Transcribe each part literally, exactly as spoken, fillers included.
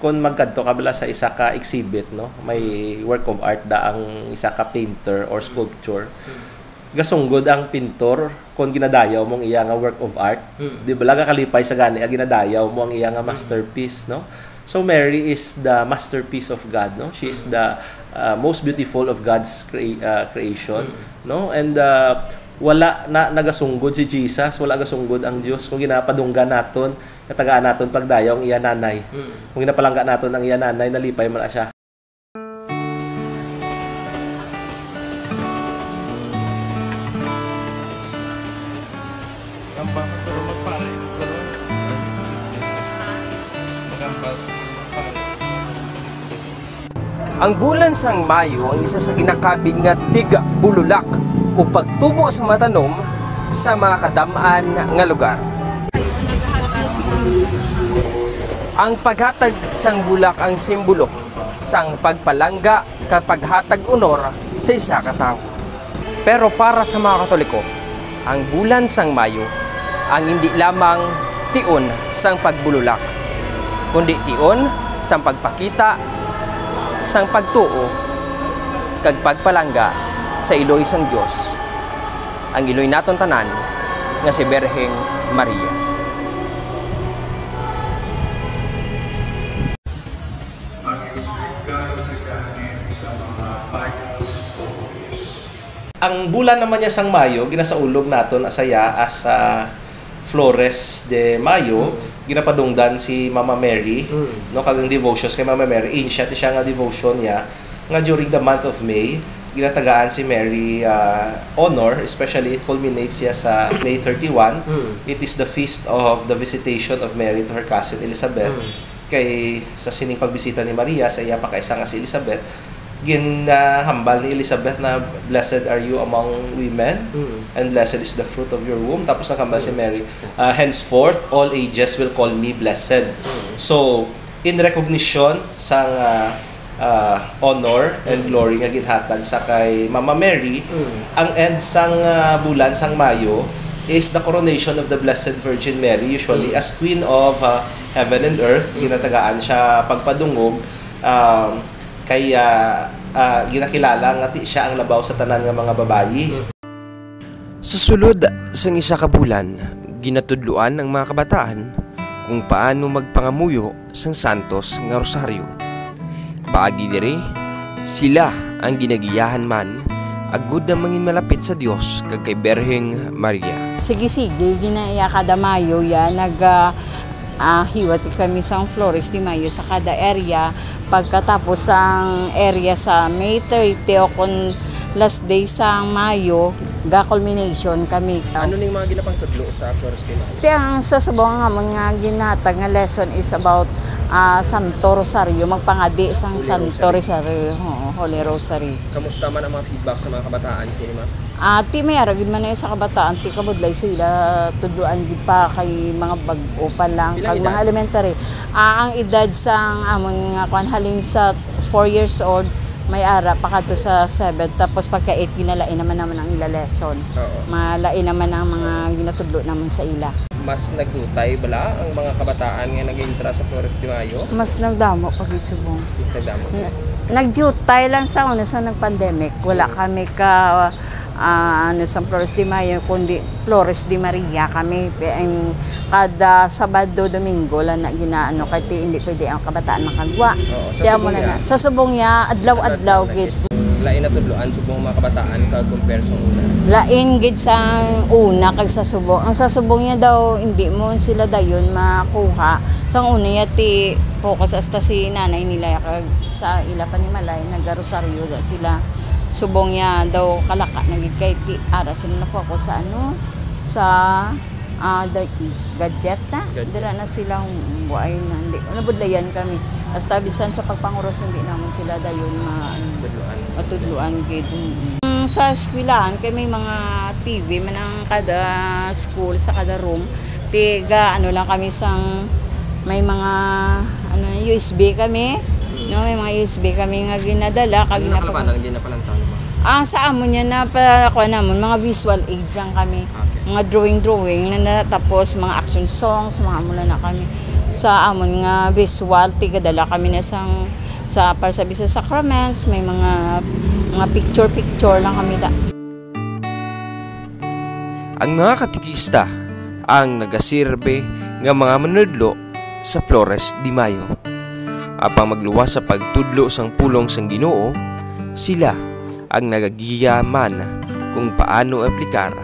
Kung magkadto ka bala sa isa ka exhibit, no, may work of art da ang isa ka painter or sculpture. Gasunggod ang pintor kung ginadayaw mo ang iya nga work of art. Mm. Di bala gakalipay sa gani nga ginadayaw mo ang iya nga Mm. masterpiece, no? So Mary is the masterpiece of God, no? She is Mm. the, uh, most beautiful of God's crea-, uh, creation, Mm. no? And, uh, wala na nagasunggod si Jesus, wala gasunggod ang Dios kung ginapadunggan naton, natagaan naton pagdayaw ang iya nanay. Mm. Kung ginapalangga naton ang iya nanay, nalipay man na siya. Ang bulan sang Mayo ang isa sa ginakabig nga tigbululak o pagtubo sa mga tanom sa mga kadam-an nga lugar. Ang paghatag sang bulak ang simbolo sang pagpalangga kag paghatag honor sa isa ka tawo. Pero para sa mga Katoliko, ang bulan sang Mayo ang indi lamang tion sang pagbululak, kundi tion sang pagpakita sang pagtuo kag pagpalangga sa iloy sang Dios, ang iloy naton tanan nga si Birheng Maria. Ang bulan naman niya sang Mayo, ginasaulog naton asaya as a Flores de Mayo, Mm. ginapadungdan si Mama Mary, Mm. no, kag ang devotions kay Mama Mary, ancient siya nga devotion niya, nga during the month of May, ginatagaan si Mary, ah, honor, especially it culminates siya sa May thirty-one. Mm. It is the feast of the visitation of Mary to her cousin Elizabeth. Mm. Kay sa sining pagbisita ni Maria sa iya pakaisa nga si Elizabeth, ginahambal ni Elizabeth na, "Blessed are you among women, Mm. and blessed is the fruit of your womb." Tapos naghambal si Mm. Mary, ah, "Henceforth, all ages will call me blessed." Mm. So, in recognition sang, ah, ah, honor and Mm. glory nga ginhatag sa kay Mama Mary, Mm. ang end sang, ah, bulan sang Mayo is the coronation of the Blessed Virgin Mary, usually Mm. as Queen of, ah, Heaven and Earth. Mm. Ginatagaan siya pagpadungog, um, kay, ah, ah, ginakilala nga ti siya ang labaw sa tanan nga mga babayi. Mm. Sa sulod sang isa ka bulan, ginatudloan ang mga kabataan kung paano magpangamuyo sang santos nga rosaryo. Paagi diri, sila ang ginagiyahan man agud na mangin malapit sa Dios kag kay Birheng Maria. Sige-sige, ginaiya kada Mayo ya, nag, ah, ah, hiwat kami sang Flores de Mayo sa kada area. Pagkatapos sang area sa May thirty o kon last day sang Mayo, ga-culmination kami. Ano ning mga ginapangtudlo sa Flores de Mayo? Ti ang sa subong nga amon nga ginhatag nga lesson is about, ah, Santo Rosario, magpangadi sang Holy Santo Rosary. Rosario, oo, Holy Rosary. Kamusta man ang mga feedback sa mga kabataan sini, ma'am? Ah, ti may ara gid man na sa kabataan, ti kabudlay sila, tudloan gid pa kay mga bag-o pa lang, Pila kag edad? Mga elementary. Ah, ang edad sang amon nga kwan, halin sa four years old, may ara pa kadto sa seven, tapos pagka eight, ginalain naman naman ang ila lesson. Oo. Malain naman ang mga ginatudlo naman sa ila. Mas nagdutay bala ang mga kabataan nga nag-entra sa Flores de Mayo? Mas nagdamo pa gid subong. Mas nagdamo. N-, nagdutay lang sa una sa nag-pandemic. Wala kami ka, ah, ano, sa Flores de Mayo, kundi Flores de Maria kami. Pe-, ang kada Sabado, Domingo lang na ginaano, kay ti-, hindi pwede ang kabataan makagwa. Oo, sa Kaya mo subong na niya? Na. Sa subong niya, adlaw-adlaw Adlaw-adlaw na gid. Gid. Lain na tudloan subong ang mga kabataan kag compare sa una. Lain gid sa una kag sa subong. Ang sa subong niya daw, hindi mo sila dayon makuha. Sa una niya, ti focus hasta si nanay nila kag sa ila panimalay, nagarosaryo da sila. Subong niya daw kalaka na gid kay ti ara sila na-focus sa ano, sa Ah, the gadgets na? Gadgets. Dira na silang buhay na. Hindi, nabudlayan kami. Hasta bisan sa pagpanguros, hindi naman sila dayon ma-, ano, Tudloan. Matudloan gid. Mm. Mm, sa eskwelahan, kay may mga T V man ang kada school, sa kada room. Tiga, ano lang kami sang, may mga, ano, U S B kami. Mm. No, may mga U S B kami nga ginadala, kag Ano ginapa- nakalabanan, ginapalantaw mo? Ah, sa amon yan na pa, kuha namon, mga visual aids lang kami. Okay. Mga drawing-drawing na, na, tapos mga action songs, mga amo na kami. Sa amon nga visual, tigadala kami na sang, sa, para sa bisa sacraments, may mga, mga picture-picture lang kami da. Ang mga katekista ang nagasirbe nga mga manudlo sa Flores de Mayo. Apang magluwas sa pagtudlo sang pulong sang Ginoo, sila ang nagagiya man kung paano aplikar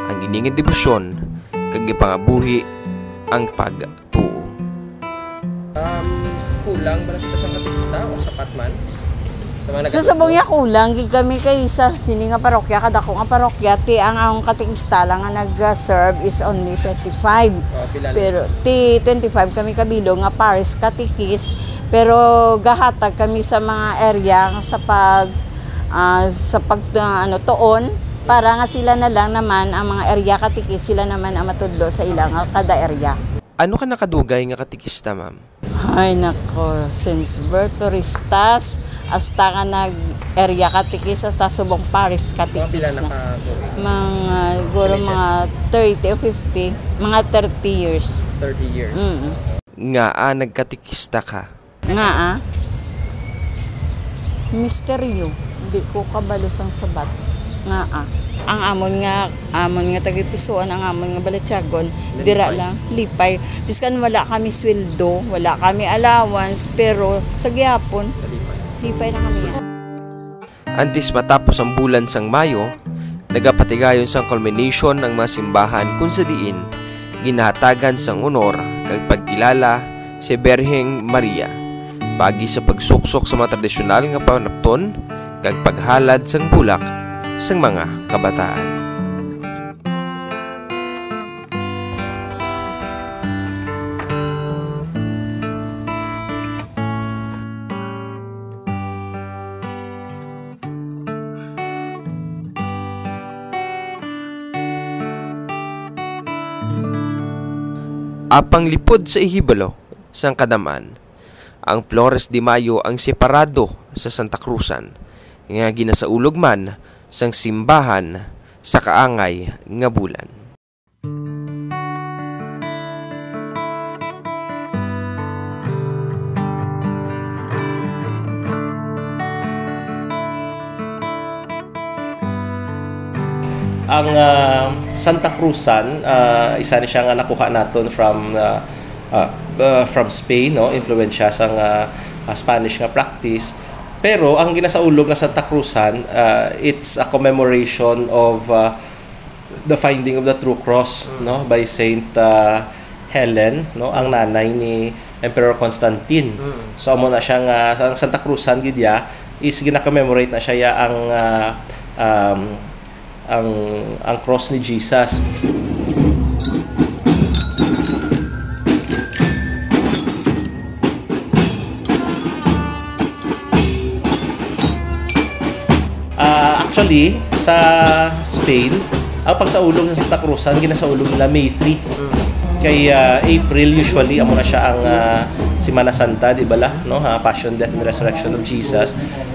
ang ini nga debosyon kag ipangabuhi ang pagtuo. Um, kulang ba na kita sa katekista o sapat man? Sa mga So, nagatudlo? Subong niya, kulang gid kami kay sa sini nga parokya, kadako nga parokya, ti ang akong katekista lang nga nag-serve is only twenty-five. Oh, pila lang? Pero ti twenty-five kami kabilog nga parish catechist, pero gahatag kami sa mga area sa pag ah, sa pag ah, ano, tuon, para nga sila na lang naman, ang mga area catechist, sila naman ang matudlo sa ilang kada area. Ano ka nakadugay nga katekista, ma'am? Ay nako, since birth to restas, hasta ka nag area catechist, hasta subong parish Mga pila catechist na na. ka tuig? Mga, guro mga thirty o fifty, mga thirty years. Thirty years. Mm. Ngaa nagkatekista ka? Nga ah. Misteryo. Di ko kabalo sang sabat. Nga ah. Ang amon nga, amon nga tagipusuan, ang amon nga balatyagon, dira lang, lipay. Biskan wala kami sweldo, wala kami allowance, pero sa gihapon, lipay lang kami. Antes matapos ang bulan sang Mayo, nagapatigayon sang culmination ang mga simbahan, kun sa diin ginahatagan sang honor kag pagkilala si Birheng Maria, paagi sa pagsuksok sa mga tradisyonal nga panapton kag paghalad sang bulak sang mga kabataan. Apang lipod sa ihibalo sang kadam-an, ang Flores de Mayo ang separado sa Santa Cruzan, nga ginasaulog man sang simbahan sa kaangay nga bulan. Ang ah, Santa Cruzan, ah, isa ni siya nga nakuha naton from ah, ah, ah, from Spain, no, influensya sang ah, ah, Spanish nga practice. Pero ang ginasaulog nga Santa Cruzan, ah, it's a commemoration of ah, the finding of the true cross, no, by Saint ah, Helen, no, ang nanay ni Emperor Constantine. So amo na siya nga ang Santa Cruzan gid ya is gina-commemorate na siya ya ang ah, um, ang ang cross ni Jesus. Ah, actually, sa Spain, ang pagsaulog sa Santa Cruzan, ginasaulog nila May three. Kay ah, April, usually, amo na siya ang ah, Semana Santa, di ba la? No? Ah, Passion, Death, and Resurrection of Jesus.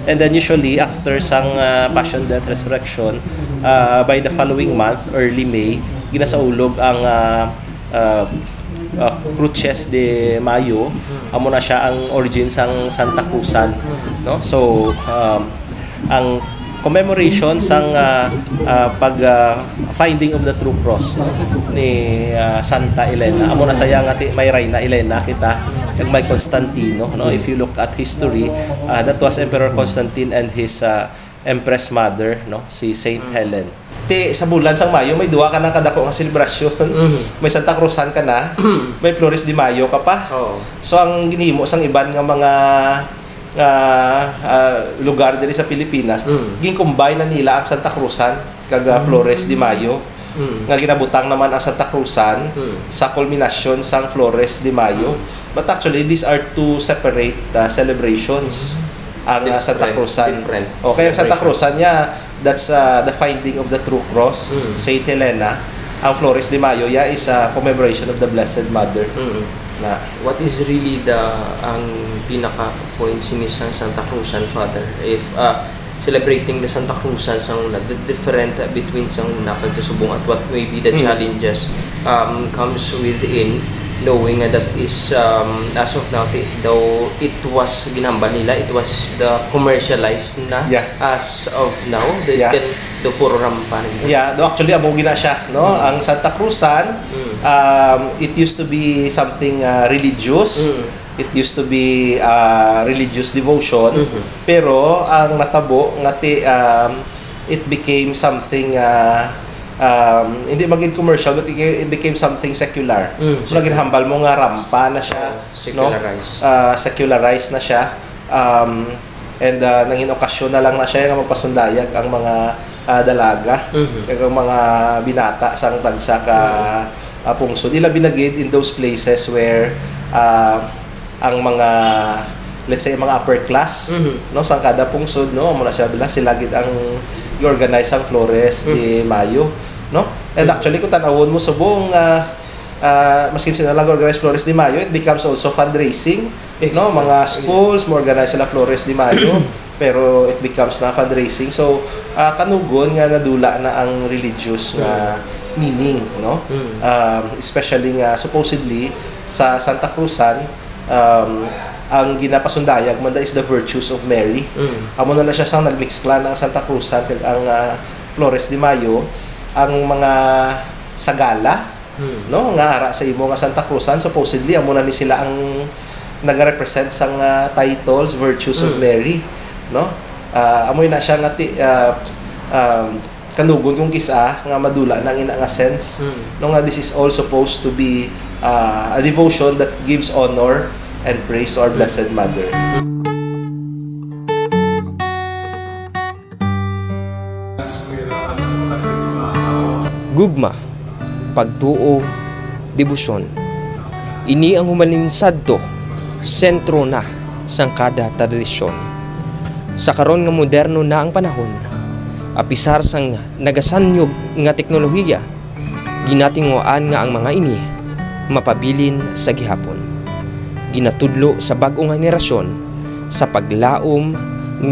And then usually, after sang ah, Passion, Death, Resurrection, ah, by the following month, early May, ginasaulog ang ah, ah, ah, Cruces de Mayo. Amo na siya ang origin sang Santa Cruzan, no? So, um, ang commemoration sang ah, ah, pag ah, finding of the true cross, no, ni ah, Santa Elena. Amo na saya nga ti may Reyna Elena kita, kag may Constantino, no? If you look at history, ah, that was Emperor Constantine and his ah, Empress Mother, no, si Saint Helen. Ti sa bulan sang Mayo may duha ka na kadako nga selebrasyon. May Santa Cruzan ka na, may Flores de Mayo ka pa. Oo. So ang ginhimo sang iban nga mga nga ah, lugar diri sa Pilipinas, Mm. gin-combine na nila ang Santa Cruzan kag ah, Flores de Mayo, Mm. nga ginabutang naman ang Santa Cruzan Mm. sa kulminasyon sang Flores de Mayo. But actually, these are two separate ah, celebrations. Ang ah, Santa Different, Cruzan. different Okay, ang Santa celebration. Cruzan niya, that's ah, the finding of the true cross, Mm. Saint Helena. Ang Flores de Mayo, yeah, is a commemoration of the Blessed Mother. Mm. Na, What is really the ang pinaka point sini sang Santa Cruzan, Father? If ah, celebrating the Santa Cruzan sang una, the different ah, between sang una kag sa subong, at what may be the Mm. challenges um, comes within Knowing nga that is, um, as of now, ti-, though it was ginhambal nila, it was the commercialized na. Yeah. As of now, they Yeah. can do puro rampa na yun. Yeah, no, actually, amo gina siya, no? Ang Santa Cruzan, um, it used to be something uh, religious. Mm. It used to be uh, religious devotion. Mhm. Pero ang natabo nga ti, um, it became something uh, um, hindi maging commercial, but it it became something secular. Mm, So, ginhambal mo nga rampa na siya, Oh, no? secularized. Uh, secularized na siya. Um, and uh, nangin okasyon na lang na siya nga magpasundayag ang mga uh, dalaga, Mhm. ang mga binata sang tagsa ka uh, pungsod. Ila binagid in those places where uh, ang mga, let's say, mga upper class, Mhm. no, sang kada pungsod, no, amo na siya bila sila gid ang gi-organize ang Flores de Mayo, no? And actually, kung tan-awon mo subong uh, uh, maskin sino lang organize Flores de Mayo, it becomes also fundraising, no? Exactly. Mga schools mo organize sila Flores de Mayo, pero it becomes na fundraising. So, uh, kanugon nga nadula na ang religious nga meaning, no? Mm. Um, especially nga supposedly sa Santa Cruzan, um, ang ginapasundayag man da is the virtues of Mary. Mm. Amo na na siya sang nagmixkla na ang Santa Cruzan kag ang ah, Flores de Mayo, ang mga sagala, Mm. no, nga ara sa imo nga Santa Cruzan, supposedly amo na ni sila ang nagarepresent sang ah, titles, virtues of Mm. Mary, no? Ah, amo na siya nga ti, ah, um, kanugon kung kisa nga madula na ang ina nga sense, Mm. no, nga this is all supposed to be ah, a devotion that gives honor and praise to our Blessed Mother. Gugma, pagtuo, debosyon. Ini ang humalin sadto, sentro na sang kada tradisyon. Sa karon nga moderno na ang panahon, apisar sang nagasanyog nga teknolohiya, ginatinguhaan nga ang mga ini mapabilin sa gihapon. Ginatudlo sa bag-o nga henerasyon sa paglaom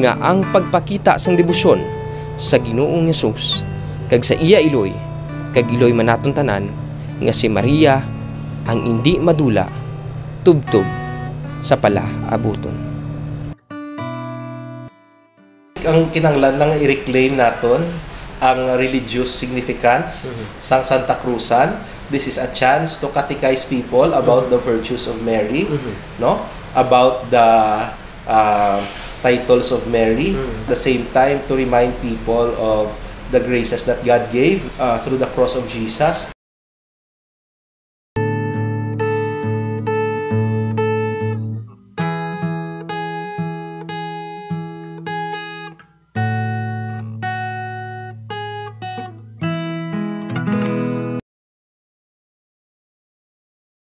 nga ang pagpakita sang debosyon sa Ginoong Hesus kag sa iya iloy kag iloy man naton tanan nga si Maria ang indi madula tubtob sa palaabuton. Ang kinahanglan lang i-reclaim naton ang religious significance Mhm. sang Santa Cruzan. This is a chance to catechize people about the virtues of Mary, Mhm. no? About the uh, titles of Mary. Mhm. At the same time, to remind people of the graces that God gave uh, through the cross of Jesus.